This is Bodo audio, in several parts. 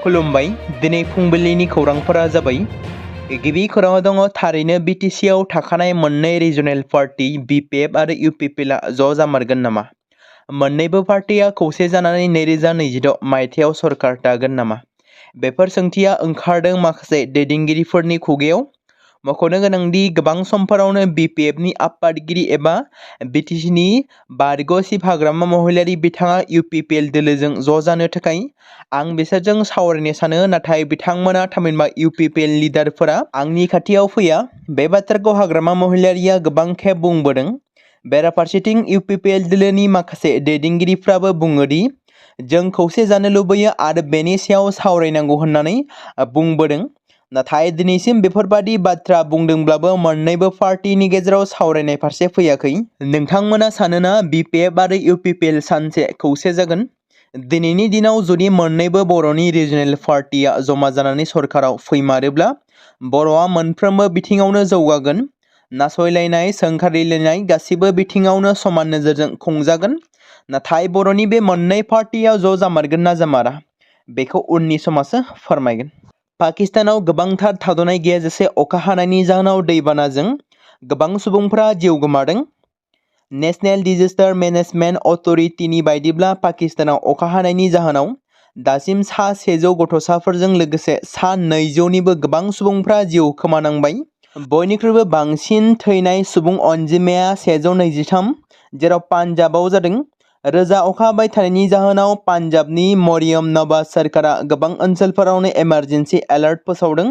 खुलुमबाय दिनै फुंबिलिनि खौरांफोरा जाबाय गिबि खौराङाव दङ थारैनो बिटिसिआव थाखानाय मोननै रिजनेल पार्टी बिपिएफ आरो इउपिपिएल ज' जामारगोन नामा मोननैबो पार्टीया खौसे जानानै 2026 मायथाइयाव सरकार दागोन नामा बेफोर सोंथिया ओंखारदों माखासे दैदेनगिरिफोरनि खुगायाव मख'नो गोनांदि गोबां समफोरावनो बिपिएफनि आफादगिरि एबा बिटिसिनि बारग' चिफ हाग्रामा महिलारि बिथाङा इउपिपिएल दोलोजों ज' जानो थाखाय आं बिसोरजों सावरायनो सानो नाथाय बिथांमोना थामहिनबा इउपिपिएल लिडारफोरा आंनि खाथियाव फैया बे बाथ्राखौ हाग्रामा महिलारिया गोबां खेब बुंबोदों बेराफारसेथिं इउपिपिएल दोलोनि माखासे दैदेनगिरिफ्राबो बुङोदि जों खौसे जानो लुबैयो आरो बेनि सायाव सावरायनांगौ होननानै बुंबोदों नाथाय दिनैसिम बेफोरबादि बाथ्रा बुंदोंब्लाबो मोननैबो पार्टीनि गेजेराव सावरायनाय फारसे फैयाखै नोंथांमोना सानोना बिपिएफ आरो इउपिपिएल सानसे खौसे जागोन दिनैनि दिनाव जुदि मोननैबो बर'नि रिजनेल पार्टीया जमा जानानै सरकाराव फैमारोब्ला बर'आ मोनफ्रोमबो बिथिङावनो जौगागोन नासयलायनाय सोंखारिलायनाय गासिबो बिथिङावनो समान नोजोरजों खुंजागोन नाथाय बर'नि बे मोननै पार्टीया ज' जामारगोन ना जामारा बेखौ उननि समासो फोरमायगोन पाकिस्तानाव गोबांथार थाद'नाय गैयाजासे अखा हानायनि जाहोनाव दैबानाजों गोबां सुबुंफोरा जिउ गोमादों नेशनेल डिजास्टार मेनेजमेन्ट अथ'रिटिनि बायदिब्ला पाकिस्तानाव अखा हानायनि जाहोनाव दासिम सा 100 गथ'साफोरजों लोगोसे सा 200निबो गोबां सुबुंफ्रा जिउ खोमानांबाय बयनिख्रुइबो बांसिन थैनाय सुबुं अनजिमाया 123 जेराव पान्जाबाव जादों रोजा अखा हाबाय थानायनि जाहोनाव पान्जाबनि मरियम नवाज सरकारा गोबां ओनसोलफोरावनो इमारजेन्सि एलार्ट फोसावदों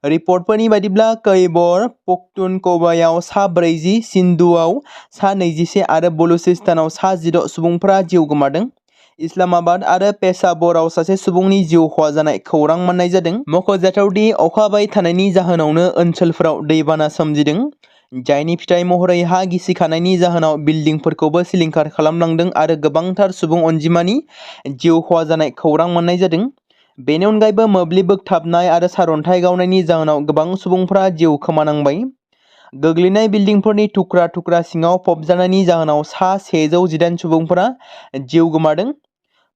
रिपर्टफोरनि बायदिब्ला कैबर पख्तुनख्वायाव सा 40 सिन्धुआव सा 21 आरो बलुचिस्तानाव सा 10 सुबुंफोरा जिउ गोमादों इस्लामाबाद आरो पेशावराव सासे सुबुंनि जिउ खहा जानाय खौरां मोननाय जादों मख'जाथावदि अखा हाबाय थानायनि जाहोनावनो ओनसोलफोराव दैबाना सोमजिदों जायनि फिथाइ महरै हा गिसिखानायनि जाहोनाव बिल्डिंफोरखौबो सिलिंखार खालामलांदों आरो गोबांथार सुबुं अनजिमानि जिउ खहा जानाय खौरां मोननाय जादों बेनि अनगायैबो मोब्लिब बोगथाबनाय आरो सारअन्थाइ गावनायनि जाहोनाव गोबां सुबुंफोरा जिउ खोमानांबाय गोग्लैनाय बिल्डिंफोरनि थुख्रा थुख्रा सिङाव फबजानायनि जाहोनाव सा 118 सुबुंफोरा जिउ गोमादों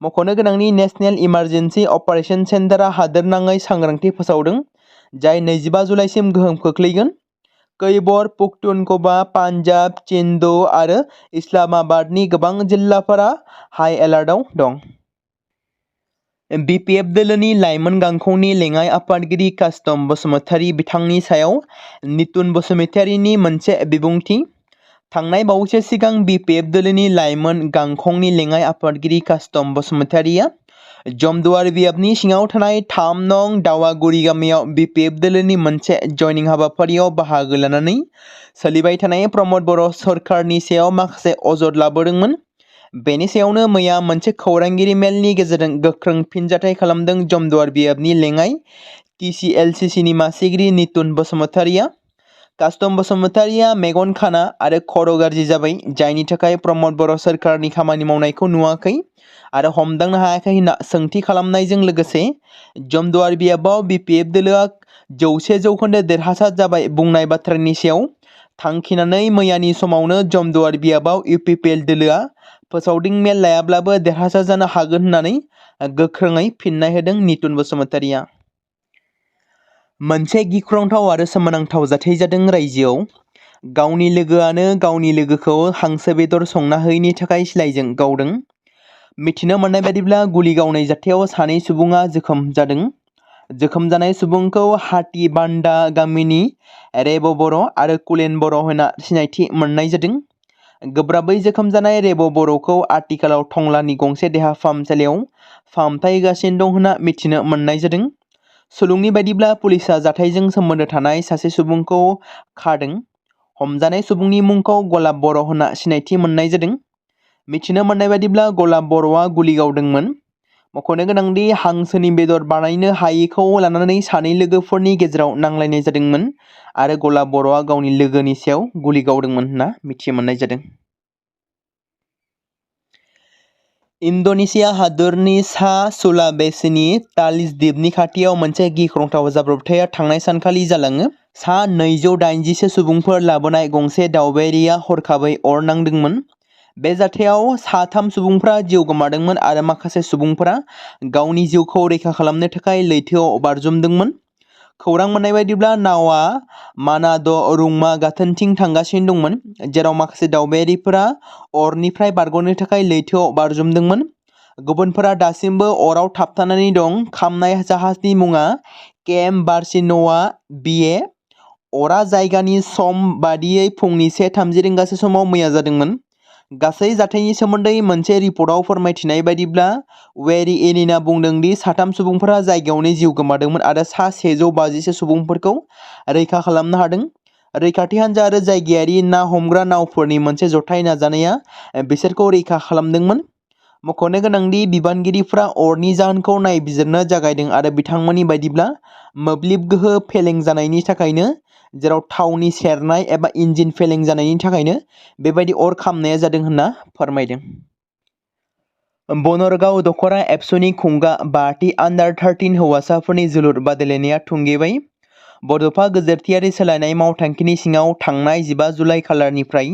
मख'नो गोनांनि नेशनेल इमारजेन्सि अपारेशन सेन्टारा हादोरनाङै सांग्रांथि फोसावदों जाय 25 जुलाइसिम गोहोम खोख्लैगोन कैबर पख्तुनख्वा पान्जाब सिन्धु आरो इस्लामाबादनि गोबां जिल्लाफोरा हाई एलार्टआव दं बिपिएफ दोलोनि लाइमोन गांखंनि लेङाइ आफादगिरि कास्टम बसुमतारी बिथांनि सायाव नितुन बसुमतारीनि मोनसे बिबुंथि थांनाय बावैसो सिगां बिपिएफ दोलोनि लाइमोन गांखंनि लेङाइ आफादगिरि कास्टम बसुमतारीया जमदुवार बियाबनि सिङाव थानाय 3 नं दावागुरि गामियाव बिपिएफ दोलोनि मोनसे जयनिं हाबाफारियाव बाहागो लानानै सोलिबाय थानाय प्रमद बर' सरकारनि सायाव माखासे अजद लाबोदोंमोन बेनि सायावनो मैया मोनसे खौरांगिरि मेलनि गेजेरजों गोख्रों फिनजाथाय खालामदों जमदुवार बियाबनि लेङाइ टिसिएलसिसिनि मासिगिरि नितुन बसुमतारीया कास्टम बसुमतारीया मेगन खाना आरो खर' गाज्रि जाबाय जायनि थाखाय प्रमद बर' सरकारनि खामानि मावनायखौ नुवाखै आरो हमदांनो हायाखै होनना सोंथि खालामनायजों लोगोसे जमदुवार बियाबाव बिपिएफ दोलोआ 100% देरहासार जाबाय बुंनाय बाथ्रानि सायाव थांखिनानै मैयानि समावनो जमदुवार बियाबाव इउपिपिएल दोलोआ फोसावदिं मेल लायाब्लाबो देरहासार जानो हागोन होननानै गोख्रोङै फिननाय होदों नितुन बसुमतारीया मोनसे गिख्रंथाव आरो सोमोनांथाव जाथाय जादों रायजोआव गावनि लोगोआनो गावनि लोगोखौ हांसो बेदर संना होयैनि थाखाय सिलाइजों गावदों मिथिनो मोननाय बायदिब्ला गुलि गावनाय जाथायाव सानै सुबुङा जोखोम जादों जोखोम जानाय सुबुंखौ हाटीबान्दा गामिनि रेब बर' आरो कुलेन बर' होनना सिनायथि मोननाय जादों गोब्राबै जोखोम जानाय रेब बर'खौ आथिखालाव टंलानि गंसे देहा फाहामसालियाव फाहामथाय होगासिनो दं होनना मिथिनो मोननाय जादों सुलुंनि बायदिब्ला पुलिसा जाथायजों सोमोन्दो थानाय सासे सुबुंखौ खादों हमजानाय सुबुंनि मुंखौ गलाब बर' होनना सिनायथि मोननाय जादों मिथिनो मोननाय बायदिब्ला गलाब बर'आ गुलि गावदोंमोन मख'नो गोनांदि हांसोनि बेदर बानायनो हायैखौ लानानै सानै लोगोफोरनि गेजेराव नांलायनाय जादोंमोन आरो गलाब बर'आ गावनि लोगोनि सायाव गुलि गावदोंमोन होनना मिथि मोननाय जादों इन्ड'नेसिया हादोरनि सा सुलावेसिनि तालिस द्वीपनि खाथियाव मोनसे गिख्रंथाव जाब्रबथाया थांनाय सानखालि जालाङो सा 280 सुबुंफोर लाबोनाय गंसे दावबायारिया हरखाबै अर नांदोंमोन बे जाथायाव साथाम सुबुंफ्रा जिउ गोमादोंमोन आरो माखासे सुबुंफोरा गावनि जिउखौ रैखा खालामनो थाखाय लैथोआव बारजुमदोंमोन। खौरां मोननाय बायदिब्ला नावआ मानाद रुंमा गाथोनथिं थांगासिनो दंमोन, जेराव माखासे दावबायारिफोरा अरनिफ्राय बारग'नो थाखाय लैथोआव बारजुमदोंमन। गुबुनफोरा दासिमबो अराव थाबथानानै दं। खामनाय जाहाजनि मुङा केएम बार्सिन'आ बिए। अरा जायगानि सम बादियै फुंनि 1:30 रिंगासो समाव मैया जादोंमोन। गासै जाथायनि सोमोन्दै मोनसे रिपर्टआव फोरमायथिनाय बायदिब्ला वेरी एलिना बुंदों दि साथाम सुबुंफोरा जायगायावनो जिउ गोमादोंमोन आरो सा 150 सुबुंफोरखौ रैखा खालामनो हादों। रैखाथि हान्जा आरो जायगायारि ना हमग्रा नावफोरनि मोनसे जथाय नाजानाया बिसोरखौ रैखा खालामदोंमोन। मख'नो गोनांदि बिबानगिरिफ्रा अरनि जाहोनखौ नायबिजिरनो जागायदों आरो बिथांमोननि बायदिब्ला मोब्लिब गोहो फेलें जानायनि थाखायनो, जेराव थावनि सेरनाय एबा इन्जिन फेलें जानायनि थाखायनो बेबायदि अर खामनाया जादों होनना फोरमायदों। बनरगाव दख'रा एबसुनि खुंगा 5थि आन्डार-13 हौवासाफोरनि जोलुर बादायलायनाया थुंगेबाय। बड'फा गेजेरथियारि सोलायनाय मावथांखिनि सिङाव थांनाय 15 जुलाइ खालारनिफ्राय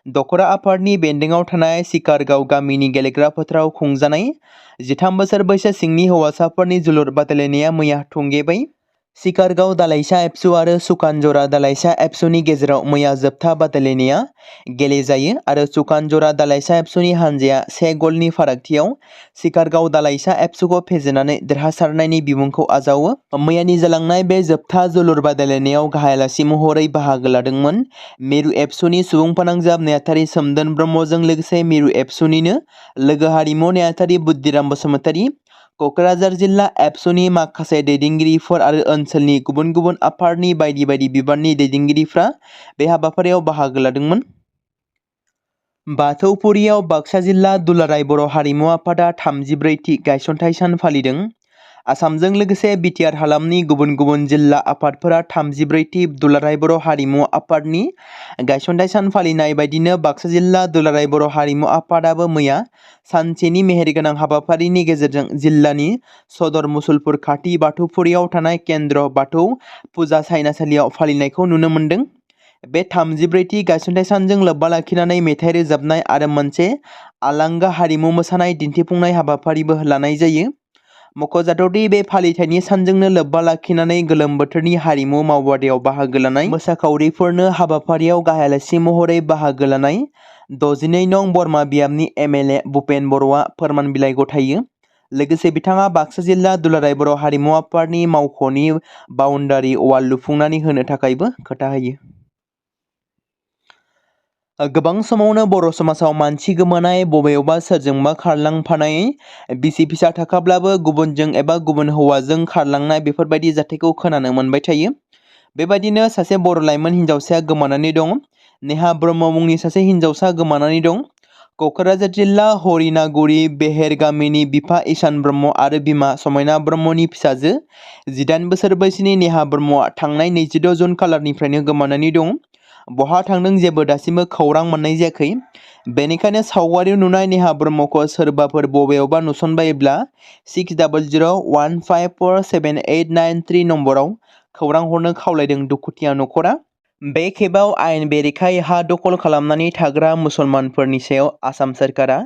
दख'रा आफादनि बेन्दोंआव थानाय सिकारगाव गामिनि गेलेग्रा फोथाराव खुंजानाय 13 बोसोर बैसो सिंनि हौवासाफोरनि जोलुर बादायलायनाया मैया थुंगेबाय। सिकारगाव दालाइसा एबसु आरो सुकानजरा दालाइसा एबसुनि गेजेराव मैया जोबथा बादायलायनाया गेलेजायो आरो सुकानजरा दालाइसा एबसुनि हानजाया 1 गलनि फारागथियाव सिकारगाव दालाइसा एबसुखौ फेजेननानै देरहासारनायनि बिमुंखौ आजावो। मैयानि जालांनाय बे जोबथा जोलुर बादायलायनायाव गाहाय आलासि महरै बाहागो लादोंमोन मिरु एबसुनि सुबुं फोनांजाब नेहाथारि सोमदोन ब्रह्मजों लोगोसे मिरु एबसुनिनो लोगो हारिमु नेहाथारि बुद्दिराम बसुमतारी, क'क्राझार जिल्ला एबसुनि माखासे दैदेनगिरिफोर आरो ओनसोलनि गुबुन गुबुन आफादनि बायदि बायदि बिबाननि दैदेनगिरिफ्रा बे हाबाफारियाव बाहागो लादोंमोन। बाथौफुरियाव बाक्सा जिल्ला दुलाराय बर' हारिमु आफादा 34थि गायसनथाइ सान फालिदों। आसामजों लोगोसे बिटिआर हालामनि गुबुन गुबुन जिल्ला आफादफोरा 34थि दुलाराय बर' हारिमु आफादनि गायसनथाइ सान फालिनाय बायदिनो बाक्सा जिल्ला दुलाराय बर' हारिमु आफादाबो मैया सानसेनि मेहेरगोनां हाबाफारिनि गेजेरजों जिल्लानि सदर मुसलपुर खाथि बाथौफुरियाव थानाय केन्द्र बाथौ फुजा सायनासालियाव फालिनायखौ नुनो मोन्दों। बे 34थि गायसनथाइ सानजों लोब्बा लाखिनानै मेथाइ रोजाबनाय आरो मोनसे आलांगा हारिमु मोसानाय दिन्थिफुंनाय हाबाफारिबो लानाय जायो। मख'जाथावदि बे फालिथायनि सानजोंनो लोब्बा लाखिनानै गोलोम बोथोरनि हारिमु मावबादायाव बाहागो लानाय मोसाखावरिफोरनो हाबाफारियाव गाहाय आलासि महरै बाहागो लानाय 62 नं बरमा बियाबनि एमएलए भुपेन बर'आ फोरमान बिलाइ गथायो। लोगोसे बिथाङा बाक्सा जिल्ला दुलाराय बर' हारिमु आफादनि मावख'नि बाउन्डारि वाल लुफुंनानै होनो थाखायबो खोथा होयो। गोबां समावनो बर' समाजाव मानसि गोमानाय, बबेयावबा सोरजोंबा खारलांफानाय, बिसि फिसा थाखाब्लाबो गुबुनजों एबा गुबुन हौवाजों खारलांनाय बेफोरबायदि जाथायखौ खोनानो मोनबाय थायो। बेबायदिनो सासे बर' लाइमोन हिन्जावसाया गोमानानै दं। नेहा ब्रह्म मुंनि सासे हिन्जावसा गोमानानै दं। क'क्राझार जिल्ला हरिनागुरि बेहेर गामिनि बिफा ईशान ब्रह्म आरो बिमा समायना ब्रह्मनि फिसाजो 18 बोसोर बैसोनि नेहा ब्रह्मआ थांनाय 26 जुन खालारनिफ्रायनो गोमानानै दं। बहा थांदों जेबो दासिमबो खौरां मोननाय जायाखै। बेनिखायनो सावगारियाव नुनाय नेहा ब्रह्मखौ सोरबाफोर बबेयावबा नुसनबायोब्ला 6000154789 नम्बराव खौरां हरनो खावलायदों दुखुथिया न'खरा। बे खेबाव आयेन बेरेखायै हा दखल खालामनानै थाग्रा मुसलमानफोरनि सायाव आसाम सोरखारा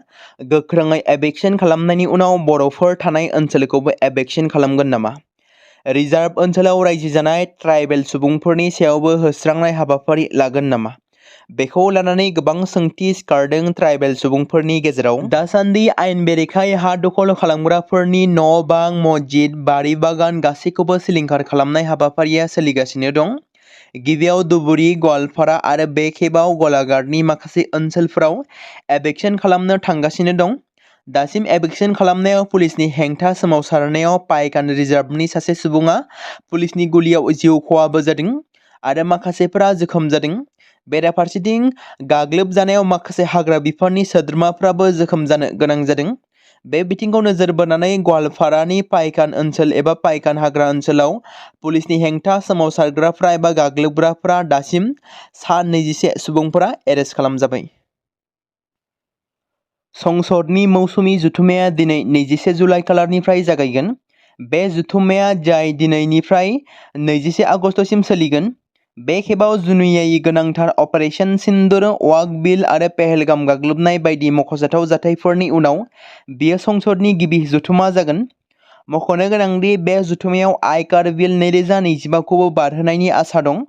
गोख्रोङै एभेक्सन खालामनायनि उनाव बर'फोर थानाय ओनसोलखौबो एभेक्सन खालामगोन नामा? रिजार्भ ओनसोलाव रायजो जानाय ट्राइबेल सुबुंफोरनि सायावबो होस्रांनाय हाबाफारि लागोन नामा? बेखौ लानानै गोबां सोंथि सिखारदों ट्राइबेल सुबुंफोरनि गेजेराव। दासान्दि आयेन बेरेखायै हा दखल खालामग्राफोरनि न' बां, मस्जिद, बारि बागान गासैखौबो सिलिंखार खालामनाय हाबाफारिया सोलिगासिनो दं। गिबियाव धुबुरी, गवालपारा आरो बे खेबाव गलाघाटनि माखासे ओनसोलफोराव एभेक्सन खालामनो थांगासिनो दं। दासिम एभेक्सन खालामनायाव पुलिसनि हेंथा सोमावसारनायाव पाइकान रिजार्भनि सासे सुबुङा पुलिसनि गुलियाव जिउ खहाबो जादों आरो माखासेफोरा जोखोम जादों। बेराफारसेथिं गाग्लोबजानायाव माखासे हाग्रा बिफाननि सोद्रोमाफ्राबो जोखोम जानो गोनां जादों। बे बिथिंखौ नोजोर बोनानै गवालपारानि पाइकान ओनसोल एबा पाइकान हाग्रा ओनसोलाव पुलिसनि हेंथा सोमावसारग्राफ्रा एबा गाग्लोबग्राफ्रा दासिम सा 21 सुबुंफोरा एरेस्ट खालामजाबाय। संसदनि मौसुमि जथुम्माया दिनै 21 जुलाइ खालारनिफ्राय जागायगोन। बे जथुम्माया जाय दिनैनिफ्राय 21 आगस्तसिम सोलिगोन। बे खेबाव जुनियायै गोनांथार अपारेशन सिन्दुर, वाघ-बिल आरो पहेलगाम गाग्लोबनाय बायदि मख'जाथाव जाथायफोरनि उनाव बेयो संसदनि गिबि जथुमा जागोन। मख'नो गोनांदि बे जथुमायाव आयकार बिल 2025खौबो बारहोनायनि आसा दं।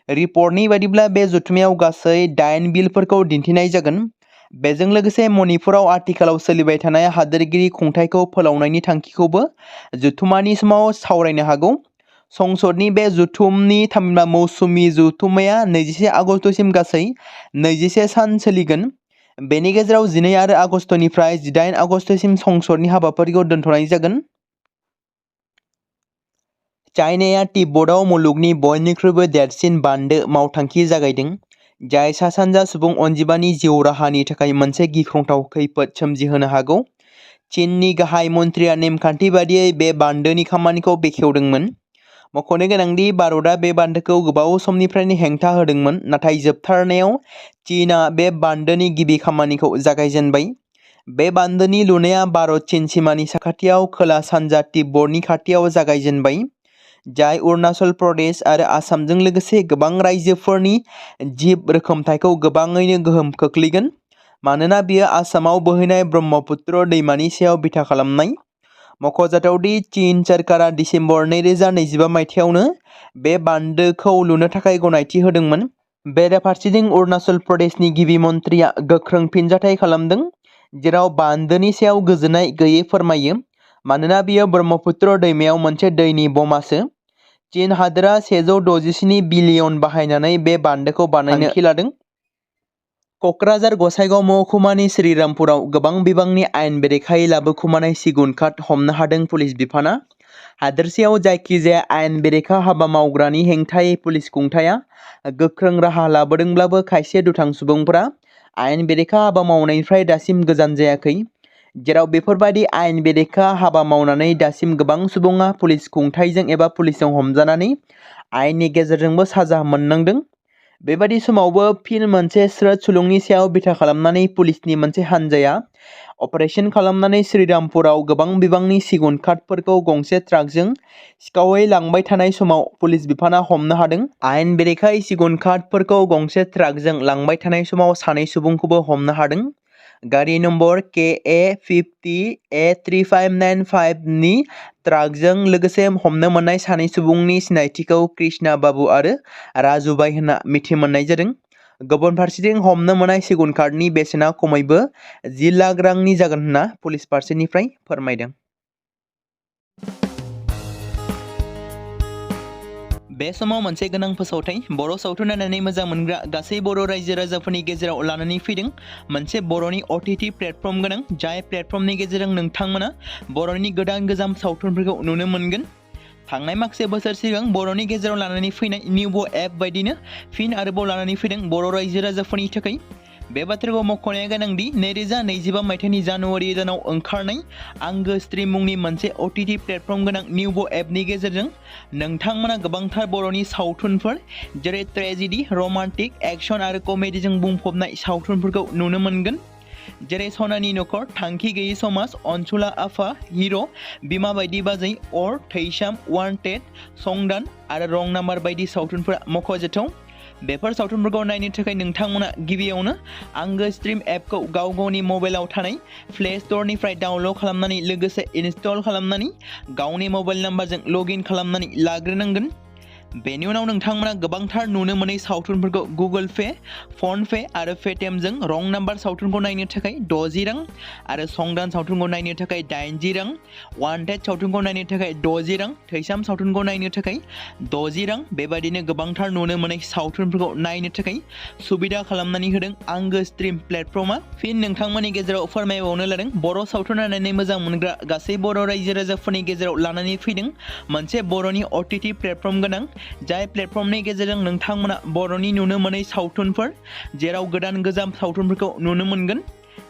रिपर्टनि बायदिब्ला बे जथुमायाव गासै 8 बिलफोरखौ दिन्थिनाय जागोन। बेजों लोगोसे मणिपुराव आथिखालाव सोलिबाय थानाय हादोरगिरि खुंथायखौ फोलावनायनि थांखिखौबो जथुमानि समाव सावरायनो हागौ। संसदनि बे जथुमनि थामहिनबा मौसुमि जथुमाया 21 आगस्तसिम गासै 21 सान सोलिगोन। बेनि गेजेराव 12 आरो आगस्तनिफ्राय 18 आगस्तसिम संसदनि हाबाफारिखौ दोनथ'नाय जागोन। चाइनाया तिब्बताव मुलुगनि बयनिख्रुइबो देरसिन बान्दो मावथांखि जागायदों, जाय सा-सानजा सुबुं अनजिमानि जिउ राहानि थाखाय मोनसे गिख्रंथाव खैफोद सोमजिहोनो हागौ। चीननि गाहाय मन्थ्रिया नेमखान्थि बादियै बे बान्दोनि खामानिखौ बेखेवदोंमोन। मख'नो गोनांदि भारतआ बे बान्दोखौ गोबाव समनिफ्रायनो हेंथा होदोंमोन, नाथाय जोबथारनायाव चीनआ बे बान्दोनि गिबि खामानिखौ जागायजेनबाय। बे बान्दोनि लुनाया भारत-चीन सिमानि साखाथियाव खोला-सानजा तिब्बतनि खाथियाव जागायजेनबाय, जाय अरुणाचल प्रदेश आरो आसामजों लोगोसे गोबां रायजोफोरनि जिब रोखोमथायखौ गोबाङैनो गोहोम खोख्लैगोन, मानोना बेयो आसामाव बोहैनाय ब्रह्मपुत्र दैमानि सायाव बिथा खालामनाय। मख'जाथावदि चीन सोरखारा दिसेम्बर 2025 मायथाइयावनो बे बान्दोखौ लुनो थाखाय गनायथि होदोंमोन। बेराफारसेथिं अरुणाचल प्रदेशनि गिबि मन्थ्रिया गोख्रों फिनजाथाय खालामदों, जेराव बान्दोनि सायाव गोजोननाय गैयै फोरमायो, मानोना बेयो ब्रह्मपुत्र दैमायाव मोनसे दैनि बमासो। चीन हादोरा 167 बिलियन बाहायनानै बे बान्दोखौ बानायनो थांखि लादों। क'क्राझार गसाइगाव महकुमानि श्रीरामपुराव गोबां बिबांनि आयेन बेरेखायै लाबोखुमानाय सिगुन काठ हमनो हादों पुलिस बिफाना। हादोरसायाव जायखिजाया आयेन बेरेखा हाबा मावग्रानि हेंथायै पुलिस खुंथाया गोख्रों राहा लाबोदोंब्लाबो खायसे दुथां सुबुंफोरा आयेन बेरेखा हाबा मावनायनिफ्राय दासिम गोजान जायाखै, जेराव बेफोरबायदि आयेन बेरेखा हाबा मावनानै दासिम गोबां सुबुङा पुलिस खुंथायजों एबा पुलिसजों हमजानानै आयेननि गेजेरजोंबो साजा मोननांदों। बेबादि समावबो फिन मोनसे स्रोद सुलुंनि सायाव बिथा खालामनानै पुलिसनि मोनसे हानजाया अपारेशन खालामनानै श्रीरामपुराव गोबां बिबांनि सिगुन काठफोरखौ गंसे ट्राकजों सिखावै लांबाय थानाय समाव पुलिस बिफाना हमनो हादों। आयेन बेरेखायै सिगुन काठफोरखौ गंसे ट्राकजों लांबाय थानाय समाव सानै सुबुंखौबो हमनो हादों। गारि नम्बर KA 50A3595 नि ट्राकजों लोगोसे हमनो मोननाय सानै सुबुंनि सिनायथिखौ कृष्णा बाबु आरो राजुबाई होनना मिथिमोननाय जादों। गुबुन फारसेथिं हमनो मोननाय सिगुन काठनि बेसेना खमैबो 10 लाख रांनि जागोन होनना पुलिस फारसेनिफ्राय फोरमायदों। बे समाव मोनसे गोनां फोसावथाय बर' सावथुन नायनानै मोजां मोनग्रा गासै बर' रायजो राजाफोरनि गेजेराव लानानै फैदों मोनसे बर'नि OTT प्लेटफर्म गोनां, जाय प्लेटफर्मनि गेजेरजों नोंथांमोना बर'नि गोदान गोजाम सावथुनफोरखौ नुनो मोनगोन। थांनाय माखासे बोसोर सिगां बर'नि गेजेराव लानानै फैनाय निउबो एप बायदिनो फिन आरोबाव लानानै फैदों बर' रायजो राजाफोरनि थाखाय। बे बाथ्राखौ मख'नाया गोनांदि 2025 मायथाइनि जानुवारि दानाव ओंखारनाय आंगो स्ट्रिम मुंनि मोनसे OTT प्लेटफर्म गोनां निउबो एपनि गेजेरजों नोंथांमोना गोबांथार बर'नि सावथुनफोर जेरै ट्रेजेडि, रमान्टिक, एक्शन आरो कमेडिजों बुंफबनाय सावथुनफोरखौ नुनो मोनगोन। जेरै सनानि नखर, थांखि गैयै समाज, अनसुला आफा, हिर', बिमा बायदि बाजै, अर, थैसाम, वान्टेड, संदान आरो रं नाम्बार बायदि सावथुनफोरा मख'जाथाव। बेफोर सावथुनफोरखौ नायनो थाखाय नोंथांमोना गिबियावनो आंगो स्ट्रिम एपखौ गाव गावनि मबाइलाव थानाय प्ले स्ट'रनिफ्राय डाउनल'ड खालामनानै लोगोसे इनस्टल खालामनानै गावनि मबाइल नाम्बारजों लगइन खालामनानै लाग्रोनांगोन। बेनि उनाव नोंथांमोना गोबांथार नुनो मोनै सावथुनफोरखौ गुगोल पे, फन पे आरो पेटिएमजों रं नाम्बार सावथुनखौ नायनो थाखाय 60 रां आरो संदान सावथुनखौ नायनो थाखाय 80 रां, वान्टेड सावथुनखौ नायनो थाखाय 60 रां, थैसाम सावथुनखौ नायनो थाखाय 60 रां बेबायदिनो गोबांथार नुनो मोनै सावथुनफोरखौ नायनो थाखाय सुबिदा खालामनानै होदों आंगो स्ट्रिम प्लेटफर्मा। फिन नोंथांमोननि गेजेराव फोरमायबावनो लादों बर' सावथुन नायनानै मोजां मोनग्रा गासै बर' रायजो राजाफोरनि गेजेराव लानानै फैदों मोनसे बर'नि OTT प्लेटफर्म गोनां, जाय प्लेटफर्मनि गेजेरजों नोंथांमोना बर'नि नुनो मोनै सावथुनफोर जेराव गोदान गोजाम सावथुनफोरखौ नुनो मोनगोन।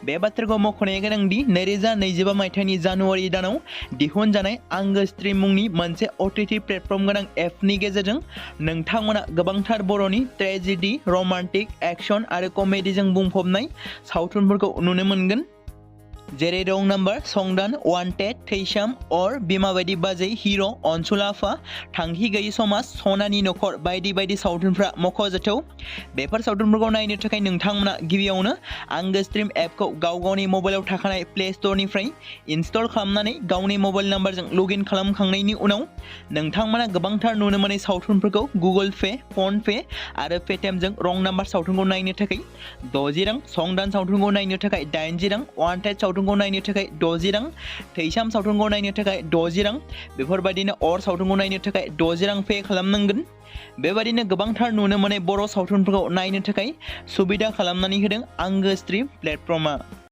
बे बाथ्राखौ मख'नाया गोनांदि 2025 मायथाइनि जानुवारि दानाव दिहुनजानाय आंगो स्ट्रिम मुंनि मोनसे OTT प्लेटफर्म गोनां एपनि गेजेरजों नोंथांमोना गोबांथार बर'नि ट्रेजेडि, रमान्टिक, एक्शन आरो कमेडिजों बुंफबनाय सावथुनफोरखौ नुनो मोनगोन। जेरै रं नाम्बार, संदान, वान्टेड, थैसाम, अर, बिमा बायदि बाजै, हिर', अनसुलाफा, थांखि गैयि समाज, सनानि नखर बायदि बायदि सावथुनफ्रा मख'जाथाव। बेफोर सावथुनफोरखौ नायनो थाखाय नोंथांमोना गिबियावनो आंगो स्ट्रिम एपखौ गाव गावनि मबाइलाव थाखानाय प्ले स्ट'रनिफ्राय इनस्टल खालामनानै गावनि मबाइल नाम्बारजों लगइन खालामखांनायनि उनाव नोंथांमोना गोबांथार नुनो मोनै सावथुनफोरखौ गुगोल पे, फन पे आरो पेटिएमजों रं नाम्बार सावथुनखौ नायनो थाखाय 60 रां, संदान सावथुनखौ नायनो थाखाय 80 रां, वान्टेड सावथुनखौ नायनो थाखाय 60 रां, थैसाम सावथुनखौ नायनो थाखाय 60 रां, बेफोरबायदिनो अर सावथुनखौ नायनो थाखाय 60 रां पे खालामनांगोन। बेबायदिनो गोबांथार नुनो मोनै बर' सावथुनफोरखौ नायनो थाखाय सुबिदा खालामनानै होदों आंगो स्ट्रिम प्लेटफर्मआ।